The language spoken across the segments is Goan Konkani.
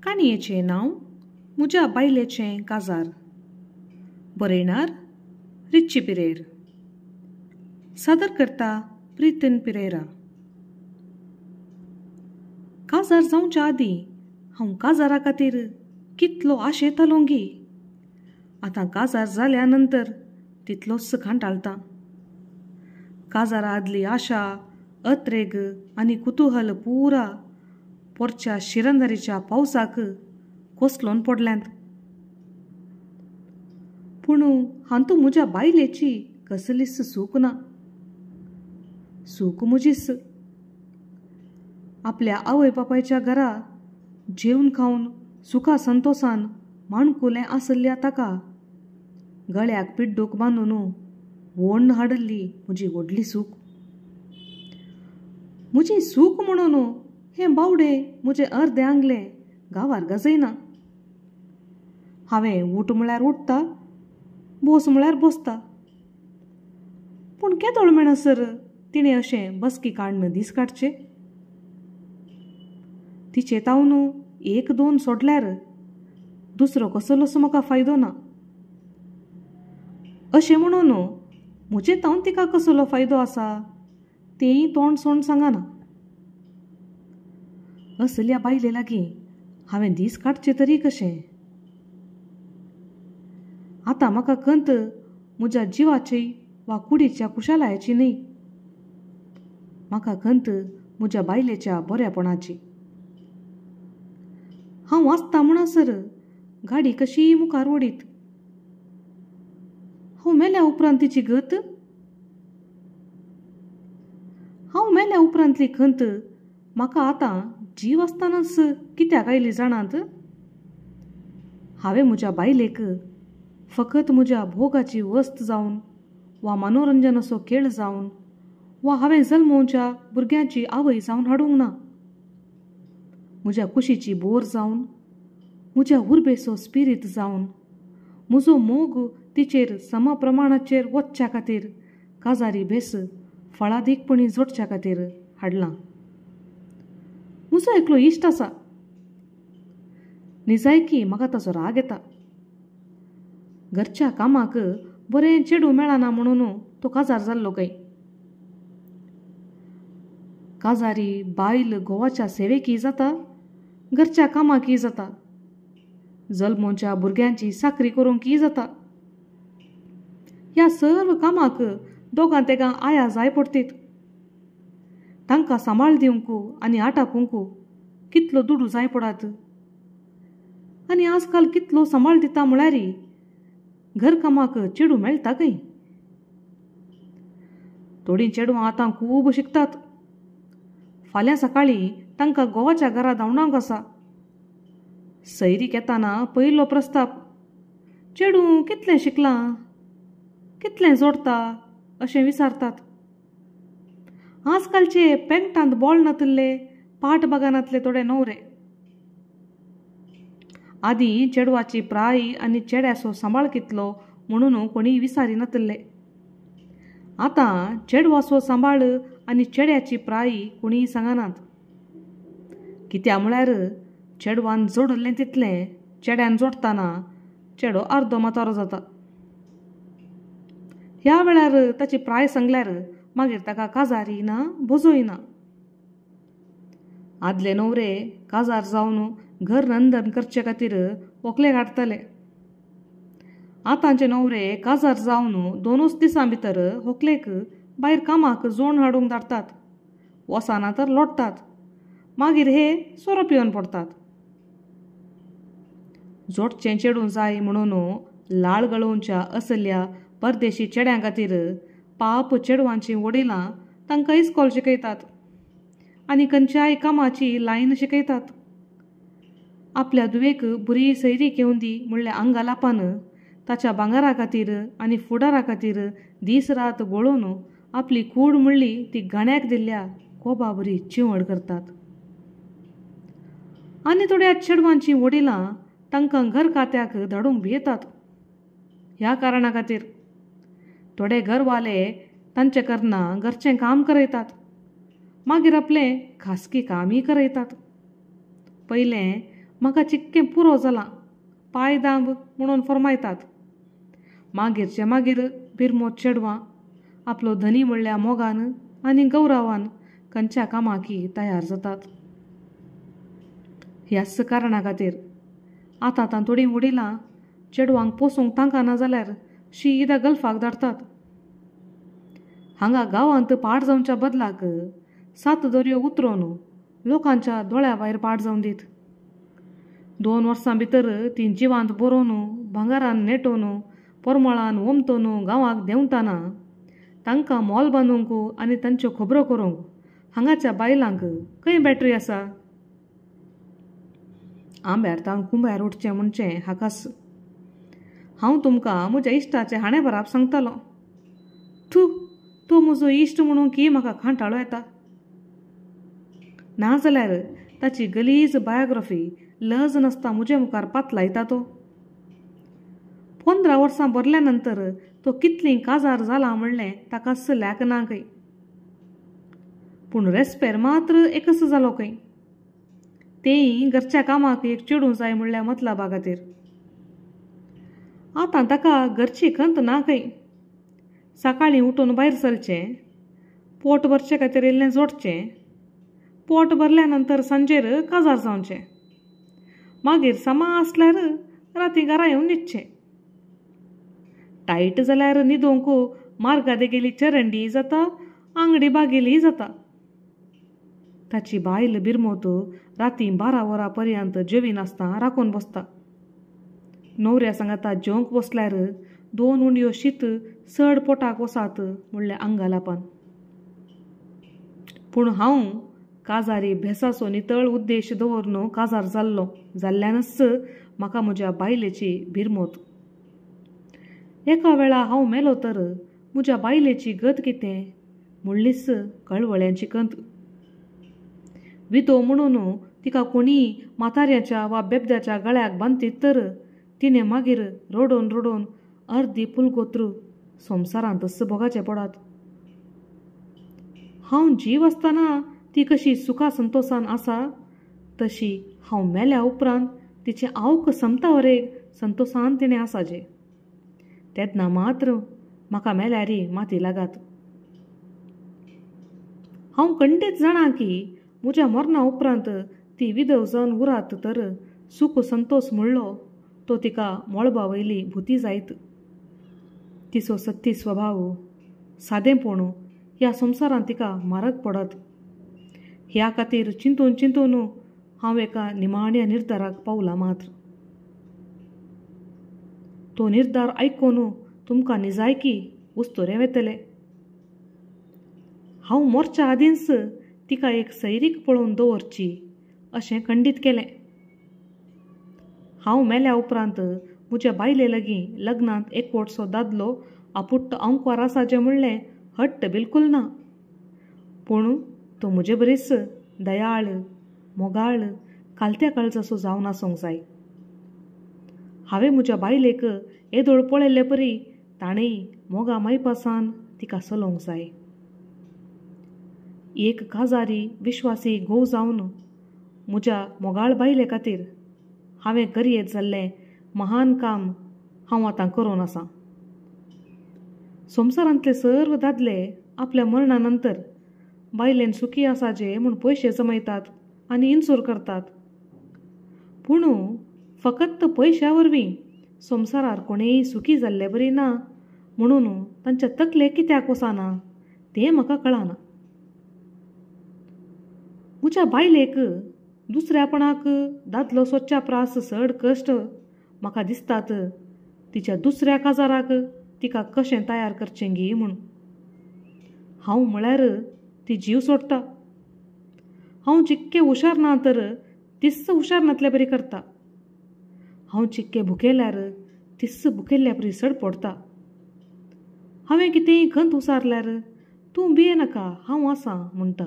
काणयेचें नांव म्हज्या बायलेचें काजार. बरयणार रिच्ची पिरेर. सादर करता प्रितन पिरेरा. काजार जावच्या आदीं हांव काजारा खातीर कितलो आशेतालों गी. आतां काजार जाल्या नंतर तितलोच कांटाळटा. काजारा आदली आशा, अत्रेग आनी कुतूहल पुरा पोरच्या शिरंदरीच्या पावसाक कोसलोन पडल्यांत. पूण हातूंत म्हज्या बायलेची कसलीच सूख ना. सूख म्हजीच. आपल्या आवय बापायच्या घरा जेवन खावन सुखा संतोसान माणकुलें आसल्या ताका गळ्याक पिड्डूक बांदून वोण्ण हाडिल्ली म्हजी व्हडली सूख. म्हजी सूख म्हणून हें बावडें म्हजें अर्दें आंगलें गांवार गाजयना. हांवें उठ म्हळ्यार उठता, बोस म्हळ्यार बसता. पूण केदोळ मेळसर तिणें अशें बसकी काडून दीस काडचे. तिचे तावन एक दोन सोडल्यार दुसरो कसलोच म्हाका फायदो ना. अशें म्हणून म्हजे तावन तिका कसलो फायदो आसा तेंय तोंड सोंड सांगना. असल्या बायले लागीं हांवें दीस काडचे तरी कशें. आतां म्हाका खंत म्हज्या जिवाची वा कुडीच्या कुशालायाची न्हय, म्हाका खंत म्हज्या बायलेच्या बऱ्यापणाची. हांव वाचता म्हणसर गाडी कशीय मुखार ओडीत. हांव मेल्या उपरांत तिची गत, हांव मेल्या उपरांतली खंत म्हाका आतां जीव आसतनाच कित्याक आयली जाणात. हांवें म्हज्या बायलेक फकत म्हज्या भोगाची वस्त जावन वा मनोरंजनाचो खेळ जावन वा हांवें जल्मोवच्या भुरग्यांची आवय जावन हाडूंक ना. म्हज्या कुशीची बोर जावन, म्हज्या उर्बेचो स्पिरीत जावन, म्हजो मोग तिचेर सम प्रमाणाचेर वचच्या खातीर काजारी भेस फळादीकपणी जोडच्या खातीर हाडलां. म्हजो एकलो इश्ट आसा. निजायकी म्हाका ताचो राग येता. घरच्या कामाक बरें चेडूं मेळना म्हणून तो काजार जाल्लो खंय. काजारी बायल घोवाच्या सेवेकय जाता, घरच्या कामाकय जाता, जल्मोच्या भुरग्यांची साकरी करूंकय जाता. ह्या सर्व कामाक दोगां तेगां आया जाय पडटीत. तांकां सांबाळ दिवंक आनी आटापूंक कितलो दुडू जाय पडात. आनी आजकाल कितलो सांबाळ दिता म्हळ्यार घरकामाक चेडूं मेळटा खंय. थोडीं चेडवां आतां खूब शिकतात. फाल्यां सकाळीं तांकां गोवाच्या घरा धांवडावंक आसा. सैरीक येताना पयलो प्रस्ताप, चेडूं कितलें शिकलां, कितलें जोडटा अशें विचारतात. आजकालचे पेंगटांत बोळ नातिल्ले पाट बागानांतले थोडे न्हवरे. आदीं चेडवाची प्राय आनी चेड्याचो सांबाळ कितलो म्हणून कोणी विचारी नातिल्ले. आतां चेडवाचो सांबाळ आनी चेड्याची प्राय कोणीय सांगनात. कित्या म्हळ्यार चेडवान जोडलें तितलें चेड्यान जोडटाना चेडो अर्दो म्हातारो जाता. ह्या वेळार ताची प्राय सांगल्यार मागीर ताका काजारी ना भोजोय ना. आदले न्हवरे काजार जावन घर नंदन करचे खातीर व्हंकले काडटाले. आतांचे न्हवरे काजार जावन दोनूच दिसां भितर व्हंकलेक भायर कामाक जोण हाडूंक धाडटात. वसाना तर लोटतात. मागीर हे सोरो पिवन पडटात. जोडचें चेडूं जाय म्हणून लाळ गळोवच्या असल्या परदेशी चेड्यां खातीर पाप चेडवांचीं वडिलां तांकां इस्कॉल शिकयतात आनी खंयच्याय कामाची लायन शिकयतात. आपल्या धुवेक बरी सैरीक येवंदी दी म्हणल्या आंगालापान ताच्या भांगरा खातीर आनी फुडारा खातीर दीस रात घोळोवन आपली कूड म्हणली ती गाण्याक दिल्ल्या कोबा बरी चिंवड करतात. आनी थोड्या चेडवांचीं वडिलां तांकां घर खात्याक धाडूंक भियेतात. ह्या कारणा खातीर थोडे घरवाले तांचे करना घरचें काम करयतात, मागीर आपलें खासगी कामय करयतात. पयलें म्हाका चिक्कें पुरो जालां, पांय दांब म्हणून फर्मायतात. मागीरचे मागीर बिरमोत चेडवां आपलो धनी म्हणल्या मोगान आनी गौरवान खंयच्या कामाकी तयार जातात. ह्याच कारणा खातीर आतां आतां थोडीं वडिलां चेडवांक पोसूंक तांकां ना जाल्यार शीदा गल्फाक धाडटात. हांगा गांवांत पाड जावच्या बदलाक 7 दर्यो उतरोवन लोकांच्या दोळ्या भायर पाड जावन दीत. 2 वर्सां भितर तीं जिवांत बरोवन भांगरान नेटोवन परमळान ओमतोन गांवाक देंवताना तांकां मोल बांदूंक आनी तांच्यो खबरो करूंक हांगाच्या बायलांक खंय बॅटरी आसा? आंब्यार तावन कुंब्यार उठचें म्हणचें हाकास. हांव तुमकां म्हज्या इश्टाचें हाणें बराप सांगतालो. थू, तो म्हजो इश्ट म्हणून की म्हाका कांटाळो येता. नाजाल्यार ताची गलीज बायोग्राफी लज नासता म्हजे मुखार पातलायता तो. 15 वर्सां भरल्या नंतर तो कितलीं काजार जाला म्हणलें ताकाच लेख ना खंय. पूण रेस्पेर मात्र एकच जालो खंय, तेय घरच्या कामाक एक चेडूं जाय म्हणल्या मतलबा खातीर. आतां ताका घरची खंत ना खंय. सकाळीं उठून भायर सरचें, पोट भरचे खातीर इल्लें जोडचें, पोट भरल्या नंतर सांजेर काजार जावचें, मागीर समा आसल्यार राती घरा येवन न्हिदचें. टायट जाल्यार न्हिदोंक मार्गा देगेली चरंडी जाता, आंगडी बागेली जाता. ताची बायल बिरमोत राती 12 वरां पर्यंत जेविनासतना राखून बसता. न्हवऱ्या सांगाता जेवंक बसल्यार 2 उंडयो शीत चड पोटाक वसात म्हणल्या आंगालापान. पूण हांव काजारी भेसाचो नितळ उद्देश दवरून काजार जाल्लो जाल्ल्यानच म्हाका म्हज्या बायलेची बिरमोत. एका वेळा हांव मेलो तर म्हज्या बायलेची गत कितें म्हणलीच कळवळ्यांची कंत. विदो म्हणून तिका कोणी म्हाताऱ्याच्या वा बेबद्याच्या गळ्याक बांदतीत तर तिणें मागीर रडोवन रडोवन अर्दी पुलगोत्र संवसारांतच भोगाचें पडात. हांव जीव आसतना ती कशी सुखा संतोसान आसा तशी हांव मेल्या उपरांत तिचें आवक समता वरेग संतोसान तिणें आसाजे. तेन्ना मात्र म्हाका मेल्यारी माती लागात. हांव खंडीत जाणा की म्हज्या मरणा उपरांत ती विधव जावन उरात तर सुख संतोष म्हणलो तो तिका मळबा वयली भुती जायत. तिचो सत्ती स्वभाव सादेंपण ह्या संवसारांत तिका म्हारग पडत. ह्या खातीर चिंतून चिंतून हांव एका निमाण्या निर्धाराक पावला मात्र. तो निर्धार आयकून तुमकां निजायकी उस्तुरें वेतलें. हांव मोरच्या आदींच तिका एक सैरीक पळोवन दवरची अशें खंडीत केलें. हांव मेल्या उपरांत म्हज्या बायले लागीं लग्नांत एकवटसो दादलो आपुट्ट आंकवार आसाचें म्हणलें हट्ट बिलकूल ना. पूण तो म्हजे बरीच दयाळ मोगाळ कालत्या काळजाचो जावन आसूंक जाय. हांवें म्हज्या बायलेक येदोळ पळयल्ले परी ताणें मोगा मायपासान तिका चलोवंक जाय. एक काजारी विश्वासी घोव जावन म्हज्या मोगाळ बायले खातीर हांवें करयेत जाल्लें महान काम हांव आतां करून आसां. संवसारांतले सर्व दादले आपल्या मरणा नंतर बायलेन सुखी आसाचे म्हूण पयशे जमयतात आनी इन्सूर करतात. पूण फकत पयश्या वरवीं संवसारार कोणेय सुखी जाल्ले बरी ना म्हणून तांच्या तकले कित्याक वचना तें म्हाका कळना. म्हज्या बायलेक दुसऱ्यापणाक दादलो सोदच्या प्रास चड कश्ट म्हाका दिसतात तिच्या दुसऱ्या काजाराक तिका कशें तयार करचें गी म्हूण. हांव म्हळ्यार ती जीव सोडटा. हांव जितकें हुशार ना तर तिस्स हुशार नातल्या बरी करता. हांव चिक्के भुकेल्यार तिस्स भुकेल्ल्या परी सड पडटा. हांवें कितेंय खंत उसारल्यार तूं भिये नाका हांव आसा म्हणटा.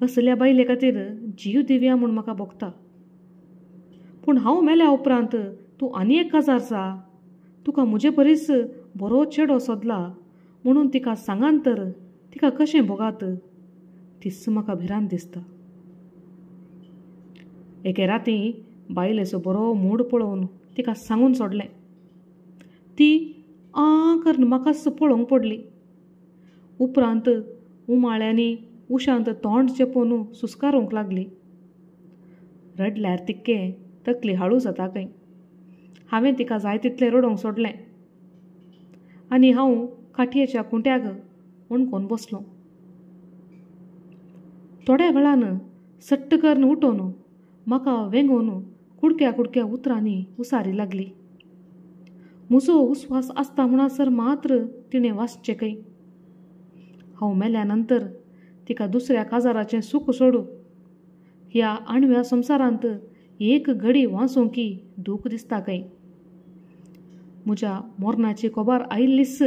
असल्या बायले खातीर जीव दिवया म्हूण म्हाका भोगता. पूण हांव मेल्या उपरांत तूं आनी एक काजार जा, तुका म्हजे परीस बरो चेडो सोदला म्हणून तिका सांगान तर तिका कशें भोगात तिस्स म्हाका भिरांत दिसता. एके राती बायलेचो बरो मूड पळोवन तिका सांगून सोडलें. ती आं करून म्हाकाच पळोवंक पडली. उपरांत उमाळ्यांनी उशांत तोंड चेपून सुस्कारूंक लागली. रडल्यार तिक्के तकली हाळू जाता खंय. हांवें तिका जाय तितलें रडोवंक सोडलें आनी हांव खाटयेच्या खुंट्याक वणकोन बसलो. थोड्या वेळान सट्ट करून उठोवन म्हाका वेंगोवन कुडक्या कुडक्या उतरांनी उसारी लागली. म्हजो उस्वास आसता म्हणसर मात्र तिणें वाचचें खंय. हांव मेल्या नंतर तिका दुसऱ्या काजाराचें सूख सोडू ह्या आणव्या संवसारांत एक घडी वाचोंकी दूख दिसता खंय. म्हज्या मोरनाची खबर आयिल्लीच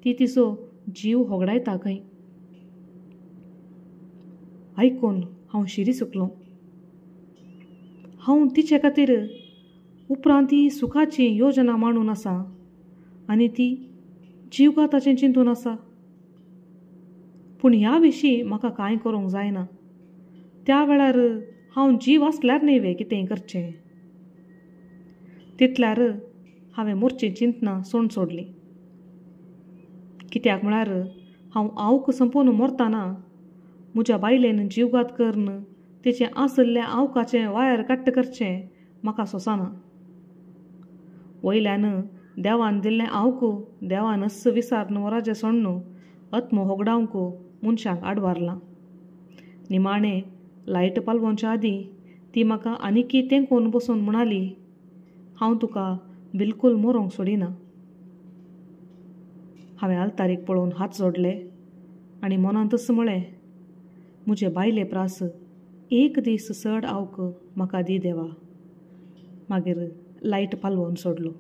ती तिचो जीव होगडायता खंय. आयकून हांव शिरी सुकलो. हांव तिचे खातीर उपरांत ही सुखाची योजना मांडून आसा आनी ती जीवघाताचें चिंतून आसा. पूण ह्या विशीं म्हाका कांय करूंक जायना. त्या वेळार हांव जीव आसल्यार न्हय वे कितेंय करचें. तितल्यार हांवें मोरचीं चिंतनां सोड सोडलीं. कित्याक म्हळ्यार हांव आवक संपोवन मरतना म्हज्या बायलेन जीवघात करून तिचें आसल्ल्या आवकाचें वायर काट्ट करचें म्हाका सोंसना. वयल्यान देवान दिल्लें आवक देवानच विसारून वराचें सोडून आत्म होगडावंक मनशांक आडवारलां. निमाणें लायट पालवोवच्या आदीं ती म्हाका आनीकी तेंकून बसून म्हणाली, हांव तुका बिलकूल मरोंक सोडिना. हांवें आल्तारीक पळोवन हात जोडले आनी मनांतच म्हळें, म्हजे बायले प्रास एक दीस चड आवक म्हाका दी देवा. मागीर लायट पालवोवन सोडलो.